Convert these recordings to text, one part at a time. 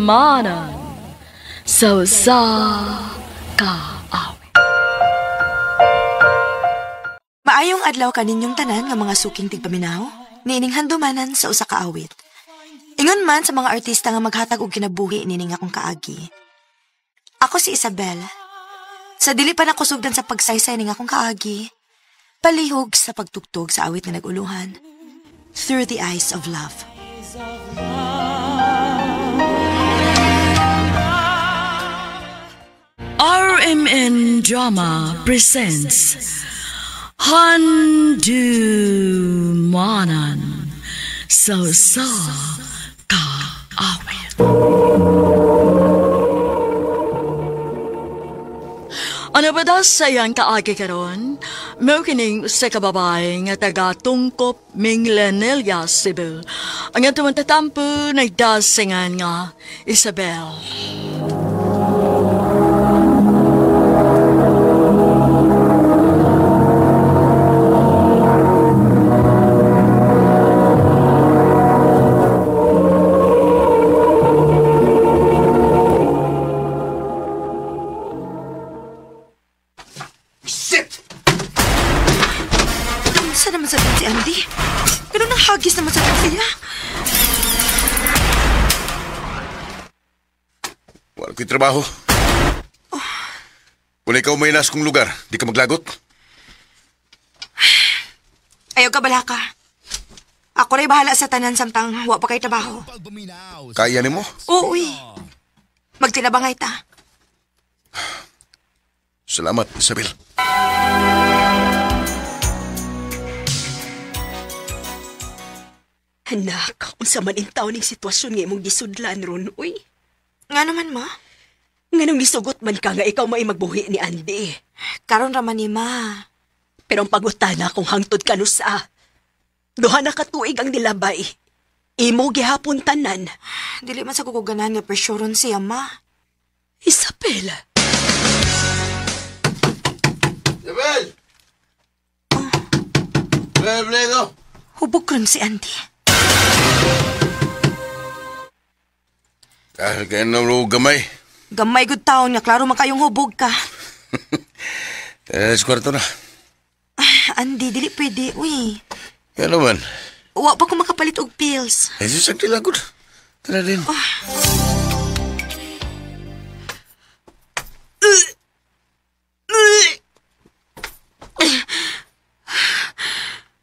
Handumanan sa usa ka awit. Maayong adlaw kaninyong tanan nga mga suking tigpaminaw, niining handumanan sa usa ka awit. Ingon man sa mga artista nga maghatag og kinabuhi nining akong kaagi. Ako si Isabel. Sa dili pa nakusugdan sa pagsaysay ning akong kaagi, palihog sa pagtugtog sa awit nga nag-uluhan, Through the Eyes of Love. RMN Drama presents Handumanan sa usa ka awit. Ano ba daw sa iyang kaagi karon? Mao kining usa ka babae nga taga Tungkop, Minglanilla, Cebu. Ang atong tatampo nagdasingan nga Isabel. Shit! Unsa naman sa si Andy? Ganun ang hagis naman sa siya. Wala ko'y trabaho. Kung ikaw may nas kong lugar, di ka maglagot? Ayaw ka balaka. Ako ra'y bahala sa tanan samtang wa pa kay trabaho. Kaya nimo? Oo, uy. Magtinabangay ta. Salamat, Isabel. Anak, unsa man intaw ning sitwasyon nga imong gisudlan ron, uy. Nga naman, ma. Nganong nisugot man ka nga ikaw may magbuhi ni Andy. Karon ra man ni ma. Pero ang pagutana kung hangtod ka nusa. Duha na ka tuig ang nilabay. Imo gihapon tanan. Dili man sa kukuganan nga pressuron siya, ma. Isabel. Isabel! Isabel, Bledo! Hubog ron si Andy. Ah, kaya na mo gamay. Gamay good taon nga klaro man kayong hubog ka. Eh, sa kwarto na. Ah, Andy, dili pwede, uy. Kaya naman. Wa pa ko makapalit og pills. Eh, susag tilagod. Tara din.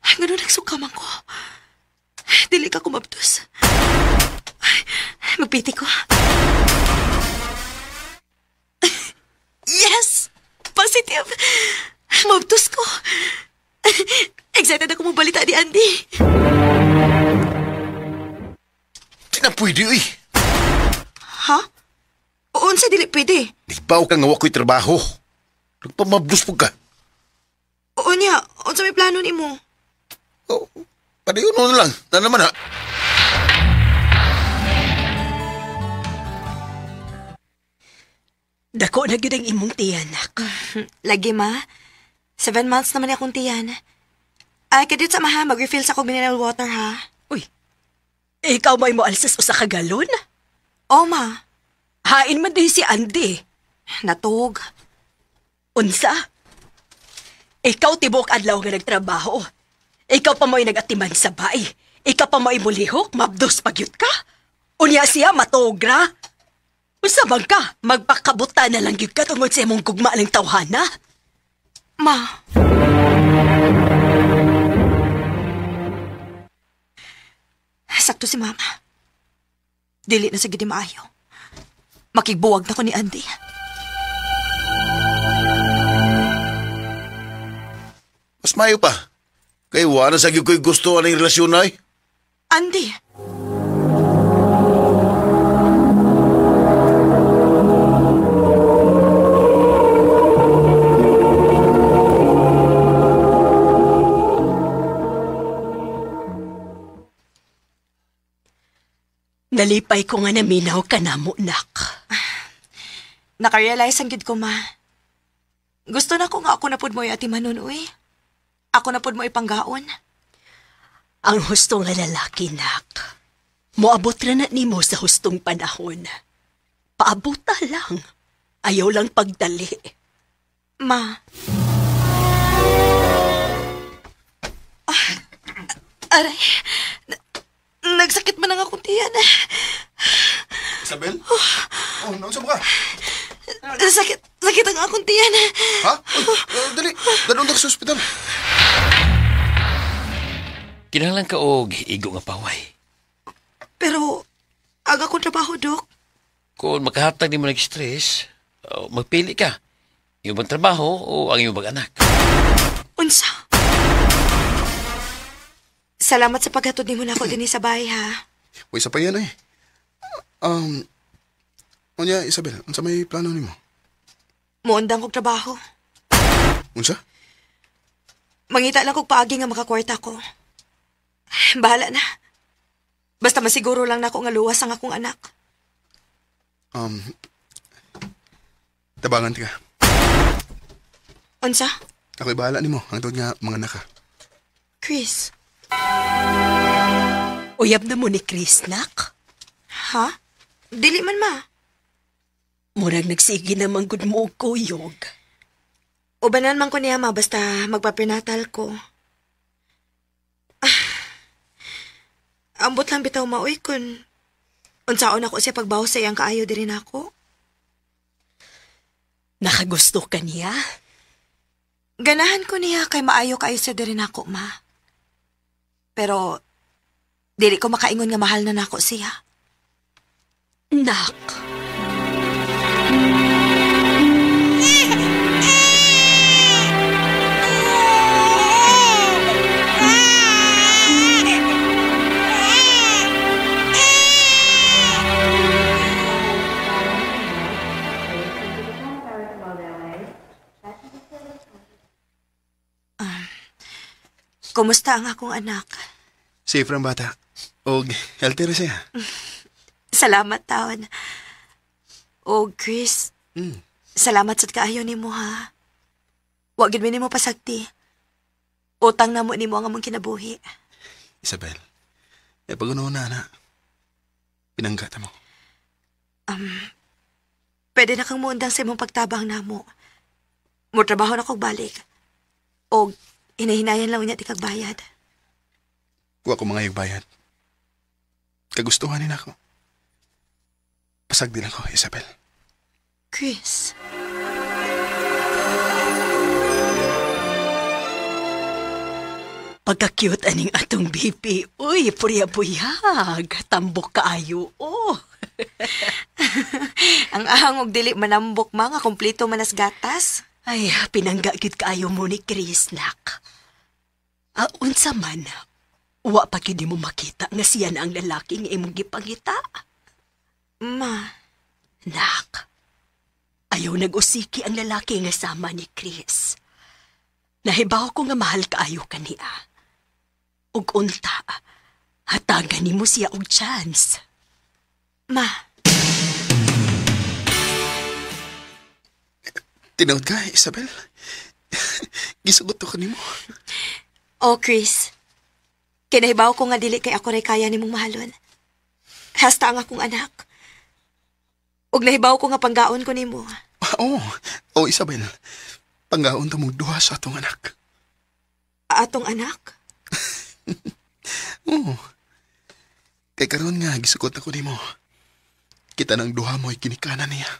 Ay, ganun nagsukaman ko. Dili ka kumabtos. Ay, magpiti ko. Yes! Positive! Mabtos ko. Excited ako mabalita ni Andy. Di na pwede, uy. Ha? Unsa dili pwede? Di pa ka nga wa ko'y trabaho. Nagpamabdos po ka. Oo niya, unsa may plano nimo? Oh, padayon na lang. Na naman ha. Dako na gyud ang imong tiyanak. Lagi ma. 7 months naman akong tiyan. Ay, kadiyot sa maha, mag-refill sa akong mineral water ha. Uy, ikaw may moalsas usa ka galon? O ma, Hain man din si Andy. natog. Unsa? Ikaw tibok adlaw nga nagtrabaho. Ikaw pa mo'y nagatiman sa bay. Ikaw pa mo'y mulihok, mabdos pagyut ka. Unya siya matogra. Unsa bang ka? Magpakabuta na lang gyud ka tungod sa imong gugma ng tawhana. Ma. Sakto si mama. Dili na sa gidi maayo. Makigbuwag na ko ni Andy. Mas mayo pa. Kay wala sa gyud ko'y gusto aning relasyon ay. Andy! Nalipay ko nga naminaw ka na mo, nak. Nakarealize ang gid ko, ma. Gusto na ko nga ako na pud mo atimanon, uy. Ako na pud mo ipanggaon. Ang husto nga lalaki, nak. Moabot ra na nimo sa hustong panahon. Paabuta lang. Ayaw lang pagdali. Ma. Aray. Nagsakit man ang akong tiyan. Isabel? Oh, naunsa mo ka? Sakit, sakit ang akong tiyan. Ha? Dali, dadong sa ospital. Kinahanglan ka og igo nga paway. Pero, ang akong trabaho, Dok. Kung makahatag di mo nag-stress, magpili ka. Iyong bang trabaho o ang iyong bang anak? Unsa? Salamat sa paghatod nimo nako dinhi sa bahay, ha? Uy, sa pa yan eh. Unya, Isabel, unsa may plano nimo? Muundang kog trabaho. Unsa? Mangita lang kog paagi nga makakwarta ko. Bahala na. Basta masiguro lang nako nga luwas ang akong anak. Tabangan ka. Unsa? Ako'y bahala nimo hangtod nga mga naka. Chris. Uyab na mo ni Chris, nak? Ha? Dili man, ma. Murag nagsige naman gud mo og kuyog. Ubanan man ko niya, ma, basta magpaprenatal ko. Ambot lang bitaw maoy kun unsaon ako siya pagbaw sa iyang kaayo diri nako. Nakagusto ka niya? Ganahan ko niya kay maayo kaayo siya diri nako, ma. Pero dili ko makaingon nga mahal na nako siya. Nak. Kumusta ang akong anak? Safe ang bata. Og healthy ra siya. Salamat, taon. Og Chris, salamat sa kaayo nimo, ha. Wa gid mi nimo pasagti. Utang na mo nimo ang among kinabuhi. Isabel, pag-unaw na, na. Pinanggata mo. Pwede na kang muundang sa imong pagtabang namo. Motrabaho na kog balik. Og hinahinayan lang niya ti kag bayad. Wa ko mga bayad. Kagustuhan ni nako. Pasagdi lang ko, Isabel. Chris. Pagka-cute aning atong bibi. Uy, purya-buyag. Tambok kaayo. Oh. Ang ahang og dili manambok ma nga kompleto manas gatas. Ay, pinangga gyud kaayo mo ni Chris, nak. Unsa man, wa pa gyud nimo makita nga siya na ang lalaki nga imong gipangita. Ma. Nak, ayaw nag-usiki ang lalaki nga sama ni Chris. Nahibaw ko nga mahal kaayo kaniya. Ug unta, hatagan nimo siya og chance. Ma. Tinawad ka, Isabel. Gisugot to ka nimo. Oh, Chris. Kinahibaw ko nga dili kay ako ray kaya nimong mahalon. Hasta ang akong anak. Ug nahibaw ko nga panggaon ko nimo. Oh, oh Isabel. Panggaon ta mong duha sa atong anak. Atong anak? Oo. Kay karon nga gisugot ako nimo. Kita nang duha mo'y kinikanan niya.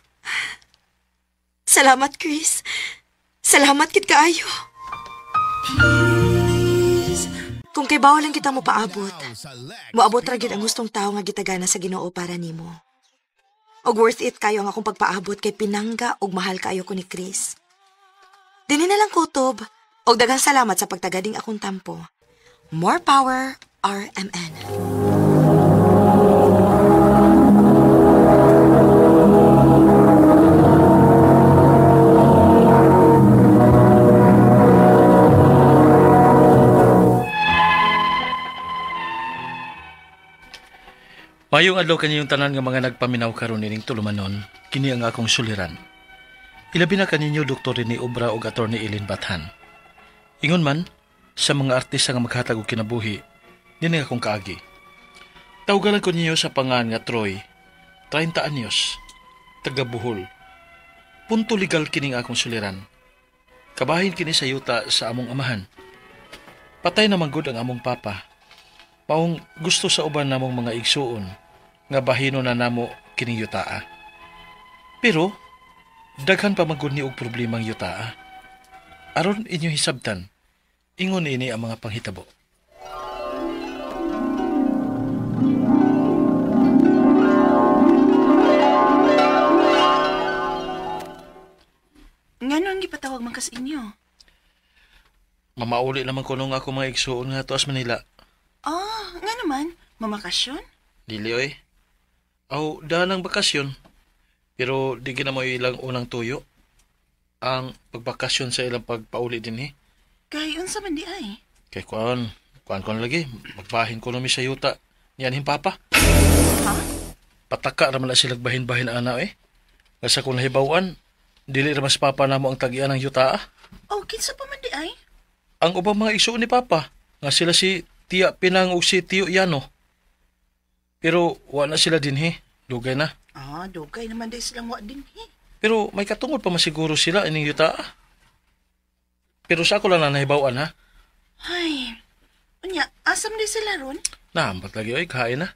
Salamat, Chris. Salamat kit kaayo. Kung kay bawal lang kita mo paabot, moabot ra gyud ang gustong tawo nga gitagana sa Ginoo para nimo. Og worth it kayo ang akong pagpaabot kay pinangga og mahal kaayo ko ni Chris. Dinhi na lang kutob og daghang salamat sa pagtagading akong tampo. More power, RMN. Mayong adlaw kaninyong tanan nga mga nagpaminaw karon nining tulumanon, kini ang akong suliran. Ilabi na kaninyo Dr. Rene Obra ug Attorney Eileen Bathan. Ingon man, sa mga artista nga maghatag og kinabuhi, dinhi akong kaagi. Tawgalan ko ninyo sa pangan nga Troy, 30 anyos. taga Bohol. Punto legal kining akong suliran. Kabahin kini sa yuta sa among amahan. Patay na man gud ang among papa. Maong gusto sa uban namong mga igsuon nga bahino na namo kining yutaa. Pero daghan pa man gud ni og problemang yutaa. Aron inyo hisabtan, ingon ini ang mga panghitabo. Ngano ang gipatawag man kas inyo? Mamauli naman ko nung ako mga igsuon nga tuas Manila. Ah, nga naman. Mamakasyon? Dili oy. Aw, dalang bakasyon. Pero di gina mo ilang unang tuyo. Ang pagbakasyon sa ilang pagpauli din eh. Kay unsa man di ay? Kay kuan lagi. Magbahin ko nami sa yuta. Niyan papa. Ha? Pataka raman na sila bahin-bahin ana eh. Nga sa kung nahibawan, dili ra mas papa namo ang tagian ng yuta. Ah. Oh, kinsa pa man di ay? Ang ubang mga igsuon ni papa, nga sila si Tia Pinang ug si Tio Yano. Pero wa na sila dinhi, dugay na. Ah, dugay naman di silang wa dinhi. Pero may katungod pa masiguro sila ining yuta. Ah. Pero sa ako lang na nahibawan ha. Ay, unya, asam di sila ron? Naambat lagi oy, kain na.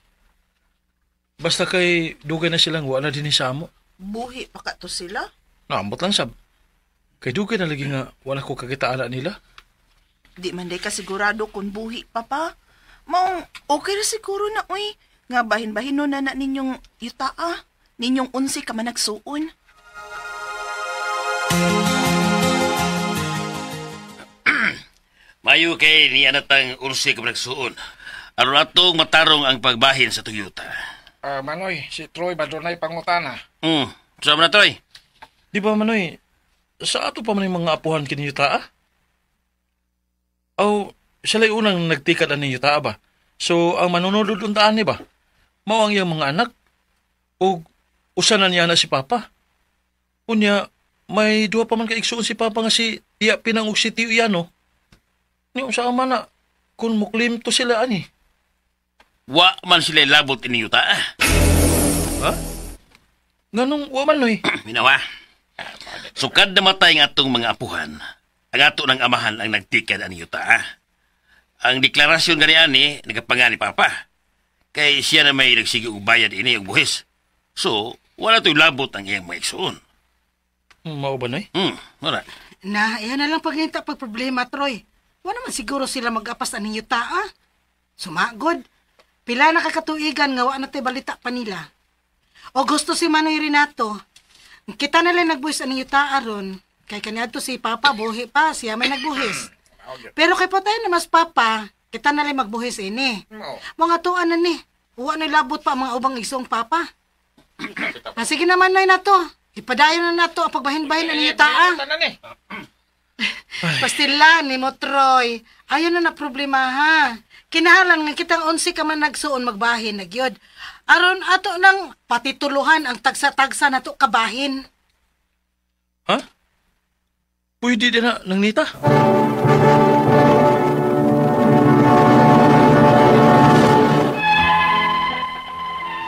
Basta kay dugay na silang wa na dinhi sa amo. Buhi pa ka to sila? Naambot lang sab. Kay dugay na lagi nga wala ko kakita ana nila. Di man day ka sigurado kung buhi pa pa. Maong okay ra siguro na oy. Nga bahin-bahin no na na ninyong yutaa. Ninyong 11 ka man nagsuon. Mayo kay niya natang 11 ka man nagsuon. Aron atong matarong ang pagbahin sa Toyota. Manoy, si Troy badunay pangutana. Sama na Troy. Di ba Manoy, sa ato pa man yung mga apuhan kini yuta ah? Aw, sila'y unang nagtikad ani yuta ba? So, ang manunod untaan ni ba? Mao ang iyang mga anak? O usa na niya na si Papa? Unya, may duha pa man kaigsuon si Papa nga si Tia Pinang ug si Tio Yano. Ni unsa man na kung muklim to sila ani? Wa man sila labot ini yuta ah. Ha? Nganong wa man noy? Minawa. Sukad na matay ng atong mga apuhan, ang ato ng amahan ang nagtikad ani yuta. Ah. Ang deklarasyon gani ani nagapanga ni Papa. Kay siya na may nagsige og bayad ini og buhis. So, wala to'y labot ang iyang mga igsuon. Mao ba noy? Wala. Na, iyan na lang paghinta pag problema, Troy. Wala naman siguro sila mag-apas ani yuta, ah. Sumagod. Pila na kakatuigan nga wa na tay balita pa nila. O gusto si Manoy Renato. Kita na lang nagbuhis ani yuta aron. Kay kaniadto si Papa buhi pa, siya may nagbuhis. Pero kay patay na mas Papa, kita na lang magbuhis ini. Mga tuan na ni, uwa na labot pa ang mga ubang igsoong Papa. Ah, sige naman Noy na to. Ipadayon na nato ang pagbahin-bahin ani yuta. Pastila ni mo Troy. Ayon na na problema ha. Kinahalan nga kitang 11 ka man nagsuon magbahin na gyud. Aron ato nang patituluhan ang tagsa-tagsa nato kabahin. Ha? Pwede din na nang nita.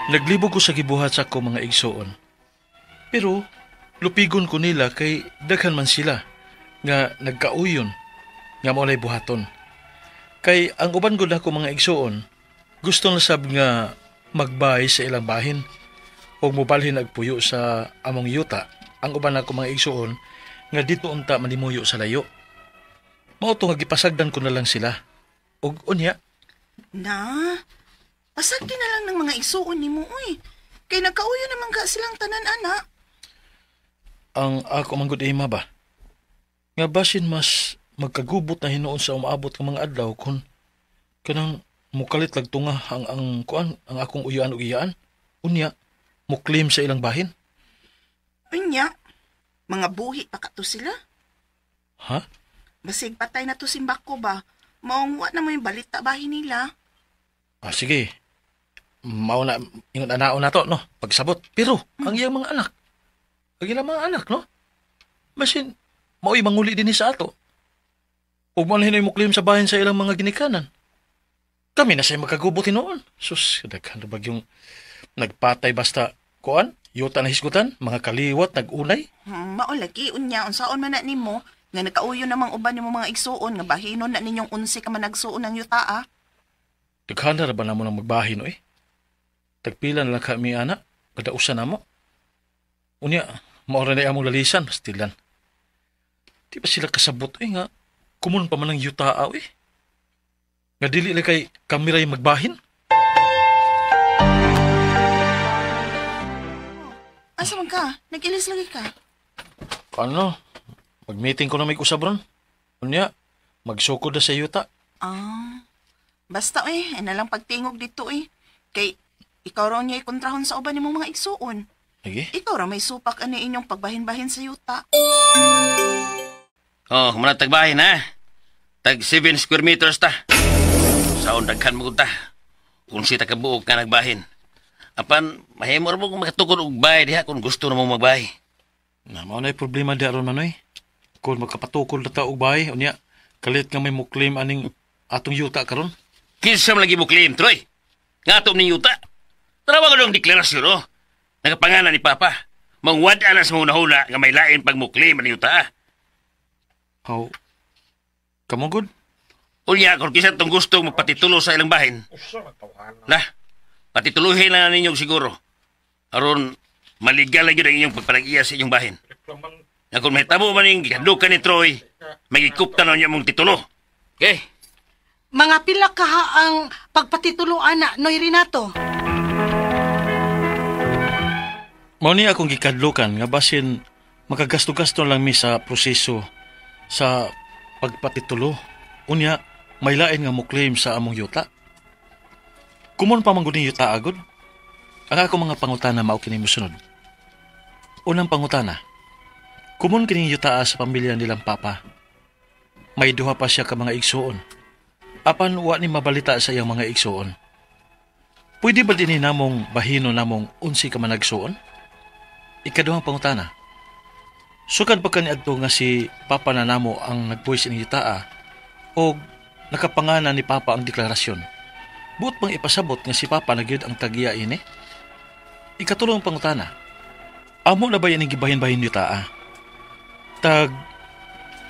Naglibog ko sa gibuhat sa ako mga igsuon. Pero lupigon ko nila kay daghan man sila nga nagkauyon nga maulay buhaton. Kay ang uban gud ako mga igsuon, gusto na sab nga magbay sa ilang bahin o mobalhin agpuyo sa among yuta. Ang uban ako mga igsuon nga dito unta manimuyo sa layo. Mao to nga gipasagdan ko na lang sila. Og unya na, pasagdi na lang ng mga igsuon nimo oy. Kay nagkauyo naman ka silang tanan ana. Ang ako man gud ima ba? Nga basin mas magkagubot na hinuon sa umaabot ng mga adlaw kung kanang mukalit lagtunga ang kuan ang akong uyaan og iyaan. Unya muklim sa ilang bahin. Unya, mga buhi pa ka to sila. Ha? Basig patay na to simbako ba? Maong wa na mo yung balita bahin nila. Ah, sige. Mao na ingon anaon na to, no? Pagsabot. Pero ang iyang mga anak, ang ilang mga anak, no? Basin mao'y manguli din sa ato. Ug mo na hinoy muklim sa bahin sa ilang mga ginikanan. Kami na sa'yo magkagubot noon. Sus, daghan na bagyong nagpatay basta kuan, Yuta na hisgutan, mga kaliwat nag-unay. Mao lagi unya unsaon man na nimo nga nakauyo namang uban nimo mga igsuon nga bahinon na ninyong 11 ka managsuon ang yuta ah. Daghan na ra ba namo nang magbahin oy? Tagpila na lang kami ana, kadausan namo. Unya, mao ra na among lalisan, pastilan. Di ba sila kasabot oy nga kumun pa man ang yuta oy? Nga dili lang kay kami ray magbahin? Asa man ka? Nag-ilis lagi ka? Ano? Mag-meeting ko na may usab ron. Unya, magsukod na sa yuta. Ah, basta eh, ay nalang pagtingog dito eh. Kay ikaw raw niya ikontrahon sa uban nimong mga igsuon. Sige. Ikaw raw may supak ani inyong pagbahin-bahin sa yuta. Oh, muna tagbahin ha. Tag 7 square meters ta. Saon daghan mo ta. Kung si ta kabuok nga nagbahin. Apan, mahimo ra mo kung makatukod og bahay diha kung gusto na mo magbahay. Na, mao na problema di aron manoy. Kung magkapatukod na ta og bahay, unya, kalit nga may muklim aning atong yuta karon. Kinsa man lagi mo claim, Troy? Nga ato ning yuta. Tarawa ko ng deklarasyon, oh. Nakapangalan ni Papa. Mangwad na sa mga huna nga may lain pag mo claim ang yuta, ah. How? Kamugod? Unya, kung kinsa tong gusto magpatitulo sa ilang bahin. Lah, patituluhin lang na ninyo siguro. Aron, maligal lang yun ang inyong pagpalag-iya sa inyong bahin. Nga kung mahitabo man yung gikadukan ni Troy, magikupta na niya mong titulo. Okay? Mga pila kaha ang pagpatitulo ana, Noy Renato? Mao ni akong gikadlukan nga basin makagasto-gasto lang mi sa proseso sa pagpatitulo. Unya, may lain nga mo claim sa among yuta. Kumon pa man gud ning yuta agod. Ang ako mga pangutana mao kini mosunod. Unang pangutana. Kumon kining yuta sa pamilya nilang papa. May duha pa siya ka mga igsuon. Apan wa ni mabalita sa iyang mga igsuon. Pwede ba dinhi namong bahino namong 11 ka managsuon? Ikaduhang pangutana. Sukad pa kaniadto nga si Papa na namo ang nagbuwis ining yutaa o nakapangana ni Papa ang deklarasyon. Buot pang ipasabot nga si Papa na gyud ang tagiya ini? Ikatulong pangutana. Amo na ba ining gibahin-bahin yutaa? Tag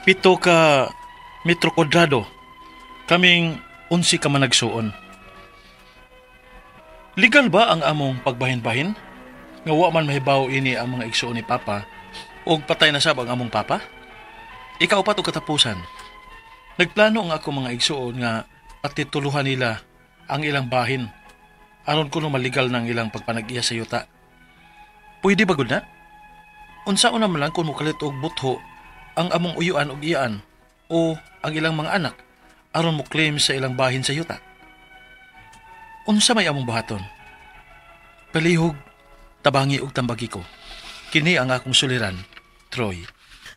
7 ka metro kwadrado kaming 11 ka managsuon. Legal ba ang among pagbahin-bahin? Nga wa man mahibaw ini ang mga igsuon ni Papa og patay na sab ang among Papa? Ikaw pa to katapusan. Nagplano ang ako mga igsuon nga patituluhan nila ang ilang bahin aron kuno maligal ng ilang pagpanag-iya sa yuta. Pwede ba gud na? Unsaon naman lang kung mukalit og butho ang among uyuan og iyaan o ang ilang mga anak aron mo claim sa ilang bahin sa yuta? Unsa may among buhaton? Palihog, tabangi og tambagi ko. Kini ang akong suliran, Troy.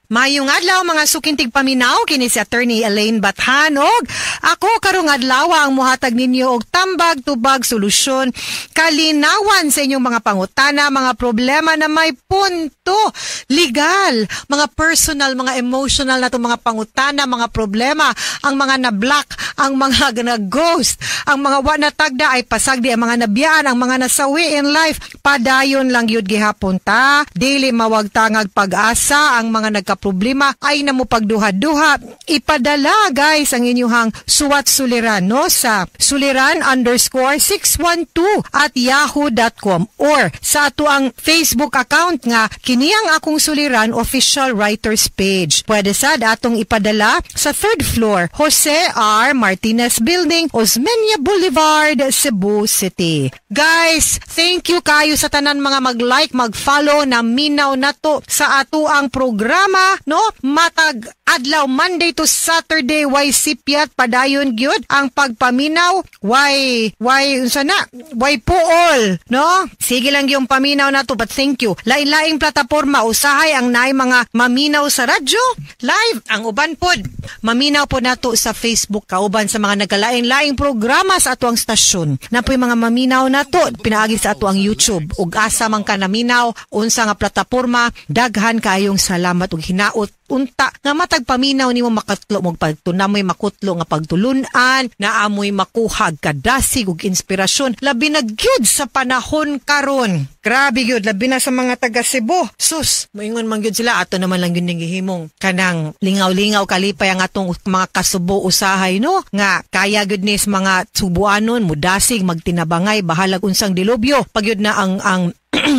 Mayong adlaw mga sukintig paminaw kini si Attorney Elaine Bathanog. Ako karong adlaw ang muhatag ninyo og tambag tubag solusyon kalinawan sa inyong mga pangutana, mga problema na may punto legal, mga personal, mga emotional na itong mga pangutana, mga problema, ang mga na-block, ang mga na-ghost, ang mga wa na tagda ay pasagdi, ang mga nabiyaan, ang mga nasawi in life, padayon lang yun gihapon ta. Dili mawagtangag pag-asa ang mga nagka problema ay namupagduha-duha. Ipadala guys ang inyuhang suwat suliran no sa suliran_612@yahoo.com or sa ato ang Facebook account nga kini ang akong suliran official writers page. Pwede sad atong ipadala sa 3rd floor Jose R. Martinez Building, Osmeña Boulevard, Cebu City. Guys, thank you kayo sa tanan mga mag-like, mag-follow na minaw nato sa ato ang programa no? Matag adlaw Monday to Saturday way sipyat padayon gyud ang pagpaminaw way unsa na way puol no? Sige lang yung paminaw nato but thank you. Lain-laing plataporma usahay ang naay mga maminaw sa radyo live ang uban pod maminaw pod nato sa Facebook kauban sa mga nagkalain-laing programa sa ato ang stasyon. Napoy mga maminaw nato pinaagi sa ato ang YouTube ug asa man ka naminaw unsa nga plataporma daghan kaayong salamat ug hinaot Unta nga matag paminaw nimo makatlo mo pagtunamoy makutlo nga pagtulunan, naamoy makuha kadasig ug inspirasyon, labi na gyud sa panahon karon. Grabe gyud, labi na sa mga taga Cebu. Sus, moingon man gyud sila, ato naman lang gyud ning gihimong kanang lingaw-lingaw kalipay ang atong mga kasubo usahay, no, nga kaya gyud ni sa mga Subuanon mudasig, magtinabangay, bahalag unsang dilubyo pagyud na ang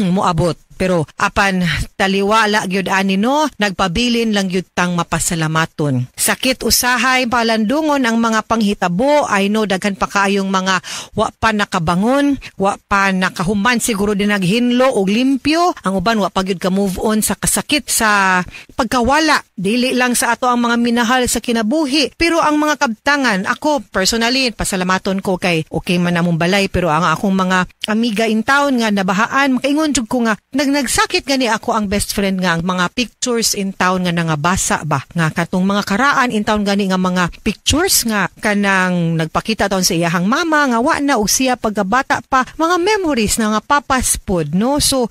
moabot. Pero apan taliwala gyud ani, no, nagpabilin lang gyud tang mapasalamaton. Sakit usahay palandungon ang mga panghitabo. I know daghan pa kaayong mga wa pa nakabangon, wa pa nakahuman siguro din naghinlo og limpyo. Ang uban wa pa gyud ka move on sa kasakit sa pagkawala, dili lang sa ato ang mga minahal sa kinabuhi, pero ang mga kabtangan. Ako personally, pasalamaton ko kay okay man among balay, pero ang akong mga amiga in town nga nabahaan, makaingon jud ko nga nagsakit gani ako ang best friend nga ang mga pictures in town nga nangabasa ba, nga katong mga karaan in town gani nga mga pictures nga kanang nagpakita taon sa iyahang mama nga wa na og siya pagkabata pa, mga memories na nga papas pod, no? So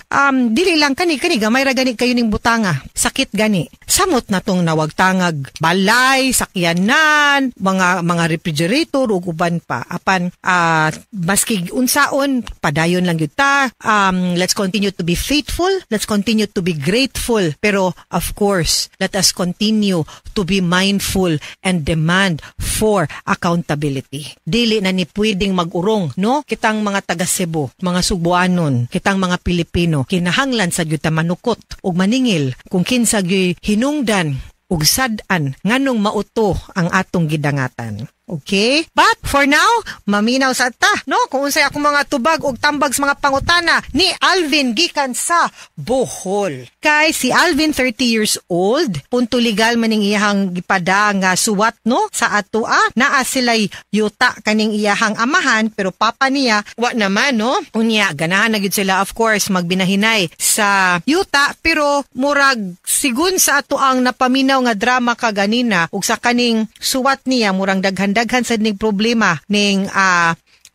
dili lang kani kani gamay ra gani kayo ning butanga, sakit gani. Samot na tong nawagtangag balay, sakyanan, mga refrigerator ug uban pa. Apan maski unsaon, padayon lang gyud ta. Let's continue to be faithful, let's continue to be grateful, pero of course let us continue to be mindful and demand for accountability. Dili na ni pwedeng mag-urong, no? Kitang mga taga Cebu, mga Sugbuanon, kitang mga Pilipino, kinahanglan sa gyud ta manukot ug maningil kung kinsa gyud hinungdan ug sad-an nganong mauto ang atong gidangatan. Okay? But for now, maminaw sa ta, no? Kung unsay akong mga tubag og tambag sa mga pangutana ni Alvin gikan sa Bohol. Kay si Alvin, 30 years old, punto legal maning iyahang gipada nga suwat, no, sa atoa. Naa sila'y yuta kaning iyahang amahan, pero papa niya wa naman, no? Unya ganahan na gyud sila, of course, magbinahinay sa yuta, pero murag sigun sa ato ang napaminaw nga drama kaganina ug sa kaning suwat niya, murang daghan-daghan sad ning problema ning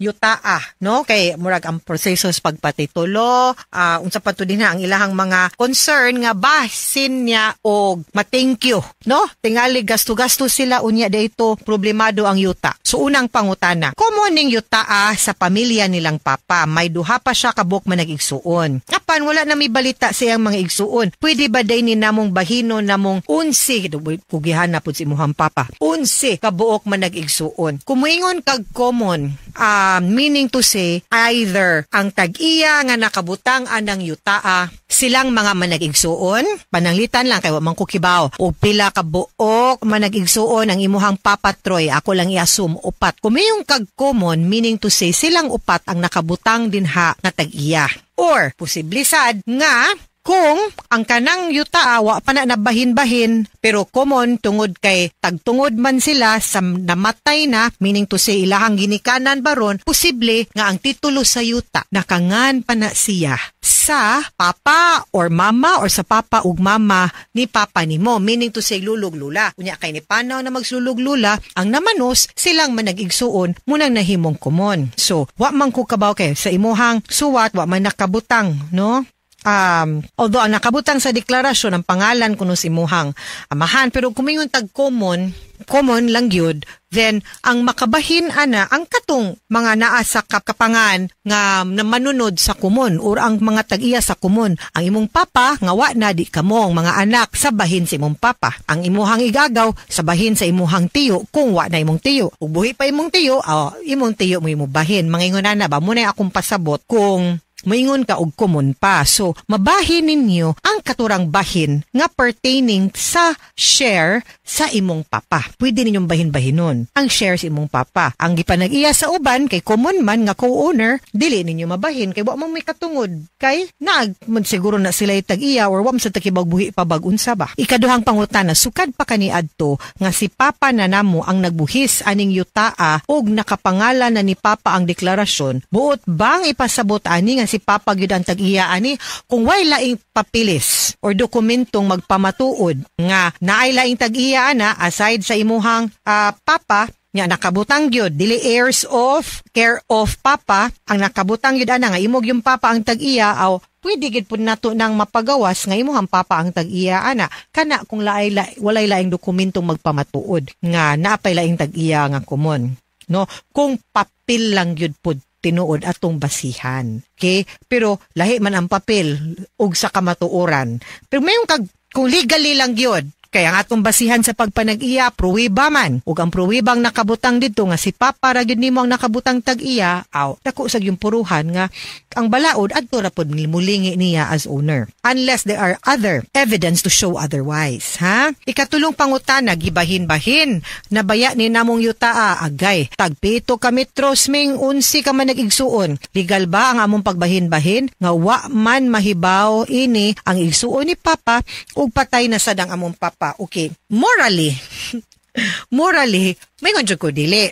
yutaa, no, kay murag ang proseso sa pagpatitulo, unsa pa to din ang ilahang mga concern nga basin niya og ma-thank you, no? Tingali gasto-gasto sila, unya dito problemado ang yuta. So unang pangutana, common ning yutaa sa pamilya nilang papa, may duha pa siya kabuk man nag-igsuon. Apan wala na may balita sa iyang mga igsuon. Pwede ba day ni namong bahino namong 11, kugihan na pud si imuhang papa, 11 kabuok man nag-igsuon? Kumuingon kag common, meaning to say, either ang tag-iya nga nakabutang anang yutaa, silang mga manag-igsuon, pananglitan lang kay wa man ko kibaw, o pila ka buok manag-igsuon ang imuhang papa, Troy? Ako lang i-assume upat. Kung kag common, meaning to say, silang upat ang nakabutang dinha nga tag-iya. Or, posible sad nga, kung ang kanang yuta wa pa na nabahin-bahin pero common tungod kay tagtungod man sila sa namatay na, meaning to say ilahang ginikanan baron, posible nga ang titulo sa yuta nakangan pa na siya sa papa or mama or sa papa ug mama ni papa nimo, meaning to say lulog lula. Unya kay ni panaw na magsulog lula ang namanos, silang manag-igsuon munang nahimong common. So wa man ko kabaw kay sa imuhang suwat wa man nakabutang, no? Although ang nakabutang sa deklarasyon ang pangalan kuno si imuhang amahan, pero kung mingon tag common, common lang gyud, then ang makabahin ana ang katong mga naa sa kapangan nga na manunod sa common or ang mga tag-iya sa common. Ang imong papa nga wa na, di kamo ang mga anak sa bahin sa imong papa. Ang imuhang igagaw sa bahin sa imuhang tiyo kung wa na imong tiyo. Ug buhi pa imong tiyo, imong tiyo mo imong bahin. Mangingon ana ba mo na akong pasabot kung moingon ka og common pa. So, mabahin ninyo ang katurang bahin nga pertaining sa share sa imong papa. Pwede ninyong bahin-bahinon ang share sa imong papa. Ang gipanag-iya sa uban kay common man nga co-owner, dili ninyo mabahin kay wa mo may katungod kay naag man siguro na sila tag-iya or wa man sa takibag buhi pa bag unsa ba. Ikaduhang pangutana, sukad pa kaniadto nga si papa na namo ang nagbuhis aning yutaa og nakapangalan na ni papa ang deklarasyon, buot bang ipasabot ani nga si papa gyud ang tag-iya ani kung way laing papilis or dokumentong magpamatuod nga naay laing tag-iya ana aside sa imuhang papa? Nya nakabutang gyud dili heirs of care of papa ang nakabutang gyud ana nga imo gyung papa ang tag-iya, aw pwede gyud pud nato nang mapagawas nga imong papa ang tag-iya ana kana kung laay la, walay laing dokumentong magpamatuod nga naapay laing tag-iya nga common, no? Kung papel lang gyud pud tinuod atong basihan. Okay? Pero lahi man ang papel ug sa kamatuoran. Pero mayon kag kung legally lang gyud, kaya ang atong basihan sa pagpanag-iya, pruweba man. Ug ang pruwebang nakabutang dito nga si Papa ra gyud nimo ang nakabutang tag-iya, aw, dako sa yung puruhan nga ang balaod adto ra pod mulingi niya as owner. Unless there are other evidence to show otherwise, ha? Ikatulong pangutana, gibahin-bahin. Nabaya ni namong yutaa, agay. Tagpito ka metros ming 11 ka man nag-igsuon. Legal ba ang among pagbahin-bahin? Nga wa man mahibaw ini ang igsuon ni Papa ug patay na sad ang among papa. Okay. Morally, may jud ko dili.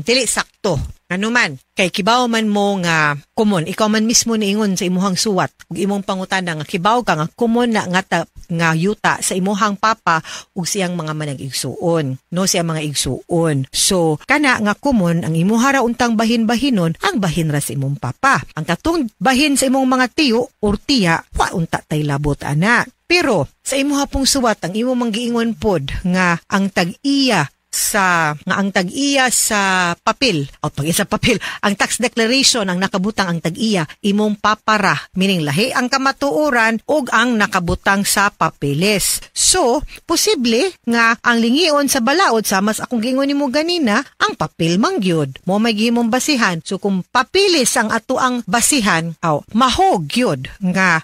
Dili sakto. Ano man, kay kibaw man mo nga common, ikaw man mismo niingon sa imuhang suwat ug imong pangutana nga kibaw ka nga common na nga, nga yuta sa imuhang papa ug siyang mga manag-igsuon, no, siyang mga igsuon. So kana nga common ang imuha ra untang bahin-bahinon, ang bahin ra sa imong papa. Ang katong bahin sa imong mga tiyo or tiya, wa unta tay labot ana. Pero sa imuha pong suwat, ang imong manggiingon pod nga ang tag-iya sa nga ang tag-iya sa papel o pag sa papel, ang tax declaration, ang nakabutang ang tag-iya imong papara, meaning lahi ang kamatuoran ug ang nakabutang sa papeles. So posible nga ang lingion sa balaod, sama sa akong giingon nimo ganina, ang papel man gyud mo may gihimong basihan. So kung papeles ang ato ang basihan, aw, mahog gyud nga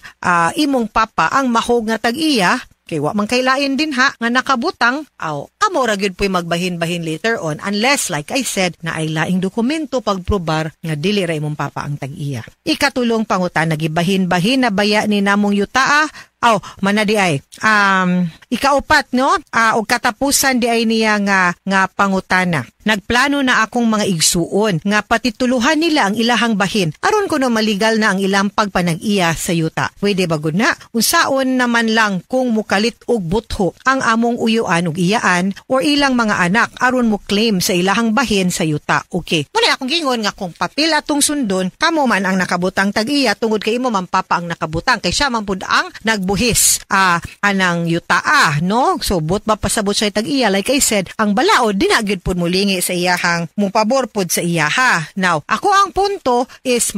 imong papa ang mahog nga tag-iya kay wa man kay lain din ha nga nakabutang, aw, kamo ra gyud po'y magbahin-bahin later on unless, like I said, na ay laing dokumento pagprobar nga dili ra imong papa ang tag-iya. Ikatulong pangutana, nagibahin-bahin na baya ni namong yutaa? Aw, mana di ay. Ikaupat, no? Og katapusan di ay niya nga nga pangutana. Nagplano na akong mga igsuon nga patituluhan nila ang ilahang bahin aron kuno maligal na ang ilang pagpanag-iya sa yuta. Pwede ba gud na? Unsaon naman lang kung mukalit og butho ang among uyuan ug iyaan or ilang mga anak aron mo claim sa ilahang bahin sa yuta? Okay. Muna akong gingon nga kung papel atong sundon, kamo man ang nakabutang tag-iya tungod kay imo man papa ang nakabutang kay siya man pud ang nagbuhis anang yutaa, no? So but ba pasabot siya tag-iya, like I said, ang balaod di na gyud pud mulingi sa iyahang mupabor pud sa iyaha. Now, ako ang punto is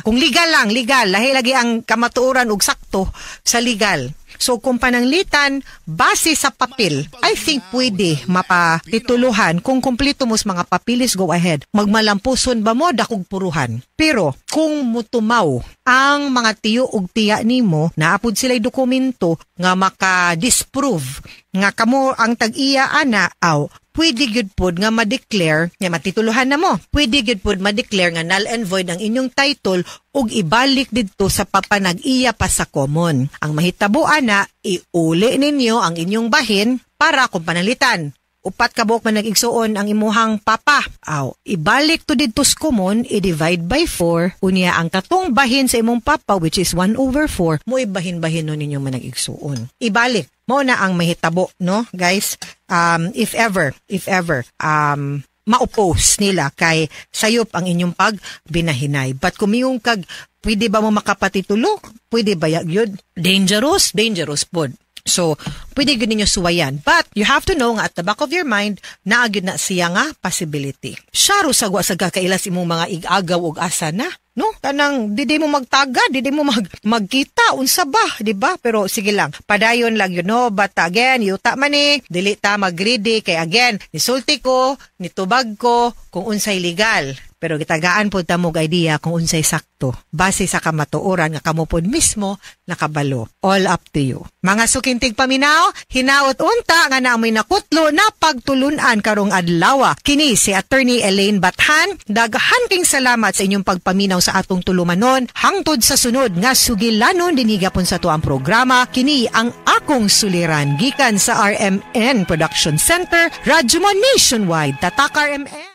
kung legal lang, legal, lahi lagi ang kamatuoran ug sakto sa legal. So kung pananglitan base sa papel, I think pwede mapatituluhan kung kumpleto mo sa mga papilis, go ahead. Magmalampuson ba mo, dakog puruhan. Pero kung mutumaw ang mga tiyo ug tiya nimo, naapod sila'y dokumento nga maka-disprove nga kamo ang tag-iya ana, aw, pwede gyud pod nga ma-declare nga matituluhan na mo. Pwede gyud pod ma-declare nga null and void ang inyong title ug ibalik didto sa papanag-iya pa sa common. Ang mahitabo ana, iuli ninyo ang inyong bahin para kung panalitan upat ka buok man nag-igsuon ang imuhang papa. Aw, ibalik to didto sa common, i-divide by 4. Unya ang katong bahin sa imong papa, which is 1 over 4, mo ibahin-bahin nun ninyong manag-igsuon. Ibalik. Mo na ang mahitabo, no, guys? If ever, ma-oppose nila kay sayop ang inyong pagbinahinay. But kung kag, pwede ba mo makapatitulo? Pwede ba yun? Dangerous? Dangerous pod. So, pwede gyud ninyo suwayan. But, you have to know nga at the back of your mind, naa gyud na siya nga possibility. Syaro sa wa sa kakailas imong mga igagaw og asa na. No? Kanang didi mo magtaga, didi mo magkita, unsa ba, di ba? Pero sige lang, padayon lang yun, no? But again, yuta man eh, dili ta mag-greedy, kay again, nisulti ko, nitubag ko, kung unsay legal. Pero gitagaan pod ta mo idea kung unsay sakto base sa kamatuoran nga kamo pod mismo nakabalo. All up to you. Mga suking tigpaminaw, hinaot unta nga naamoy nakutlo na pagtulunan karong adlaw. Kini si Attorney Elaine Bathan. Daghan king salamat sa inyong pagpaminaw sa atong tulumanon. Hangtod sa sunod nga sugilanon dinhi gapon sa tuang programa, kini ang akong suliran gikan sa RMN Production Center, Radyo Mo Nationwide. Tatak RMN.